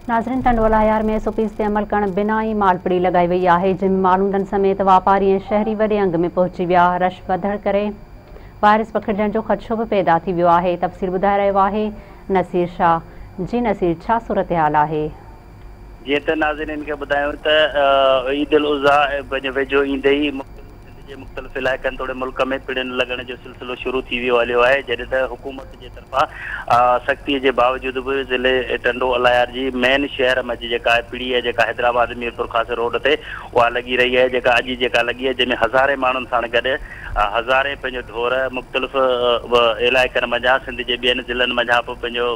ناظرين Tando Allahyar ۾ S O Ps تي عمل ڪرڻ بنا ئي مال پڙي لڳائي وئي آهي جنهن ۾ مالوندن سميت واپاري ۽ شهري وڏي انگ ۾ پهچي ويا رش وڌڻ ڪري وائرس پکڙجڻ جو خدشو به پيدا ٿي ويو آهي تفصيل ٻڌائي رهيو آهي نصير شاهه جي نصير ڇا صورتحال آهي. جيئن ته ناظرين کي ٻڌايون ته عيد الاضحيٰ ويجهو ايندي ئي مختلف سنڌ جي مختلف علائقن توڙي ملڪ ۾ پڙين لڳڻ جو سلسلو شروع ٿي ويو هليو آهي جڏهن ته حڪومت جي طرفان سختي جي باوجود به ضلعي ٽنڊو الهيار جي مين شهر منجهه جيڪا آهي پڙي آهي جيڪا حيدرآباد ميرپورخاص روڊ تي اها لڳي رهي آهي جيڪا اڄ جيڪا لڳي آهي جنهن ۾ هزارين ماڻهن ساڻ گڏ هزارين پنهنجو ڍور مختلف علائقن منجهان سنڌ جي ٻين ضلعن منجهان به پنهنجو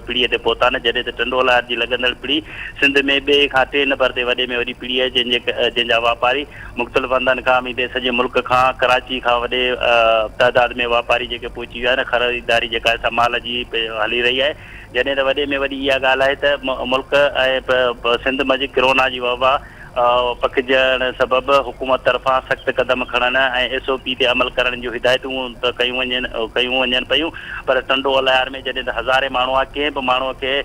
پڙي تي پهتا آهن جڏهن ته ٽنڊو الهيار جي لڳندڙ پڙي سنڌ ۾ ٻئي کان ٽئين نمبر تي وڏي ۾ وڏي پڙي آهي جنهن جي جنهن جا واپاري مختلف هنڌن کان ويندي سڄي ملڪ کان ڪراچي کان وڏي تعداد ۾ واپاري جيڪي پهچي ويا آهن خريداري جيڪا آهي سا مال جي هلي رهي آهي جڏهن ته وڏي ۾ وڏي اها ڳالهه آهي ته ملڪ ۽ سنڌ منجهه ڪرونا جي وبا پکڙجڻ سبب حڪومت طرفان سخت قدم کڻڻ ۽ ايس او پي تي عمل ڪرڻ جون هدايتون ته ڪيون وڃن ڪيون وڃن پيون پر ٽنڊو الهيار ۾ جڏهن ته هزارين ماڻهو آهي ڪنهن به ماڻهو کي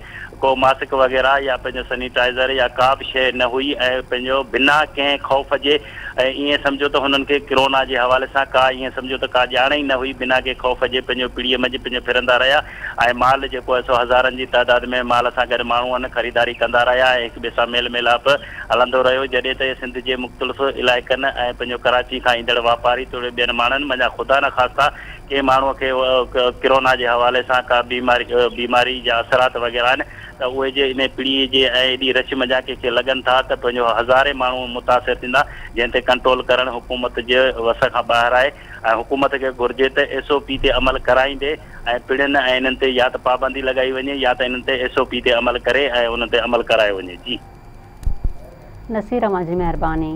ڪو ماسڪ وغيره يا پنهنجو سنيٽائيزر يا ڪا به شيء نه هئي ۽ پنهنجو بنا ڪنهن خوف جي ۽ ائين سمجهو ته هنن کي ڪرونا جي حوالي سان ڪا ائين سمجهو ته ڪا ڄاڻ ئي نه هئي بنا ڪنهن خوف جي پنهنجو پڙيء منجهه پنهنجو ڦرندا رهيا ۽ مال جيڪو آهي سو هزارن جي تعداد ۾ مال سان گڏ ماڻهو ان خريداري ڪندا رهيا ۽ هڪ ٻئي سان ميل ميلاپ هلندو رهيو جڏهن ته سنڌ جي مختلف علائقن ۽ پنهنجو ڪراچي کان ايندڙ واپاري توڙي ٻين ماڻهن منجهان خدا نخواسته ڪنهن ماڻهوء کي ڪرونا جي حوالي سان ڪا بيماري بيماري جا اثرات وغيره آهن ته اهي جي انهي پڙي جي ۽ ايڏي رش منجهان ڪنهن کي لڳن ٿا ته پنهنجو هزارين ماڻهو متاثر ٿيندا جنهن تي ڪنٽرول ڪرڻ حڪومت جي وس کان ٻاهر آهي ۽ حڪومت کي گهرجي ته ايس او پي تي عمل ڪرائيندي ۽ پڙين ۽ انهن تي يا ته پابندي لڳائي وڃي يا ته انهن تي ايس او پي تي عمل ڪري ۽ انهن تي عمل ڪرايو وڃي جي. نصير اوهان جي مهرباني.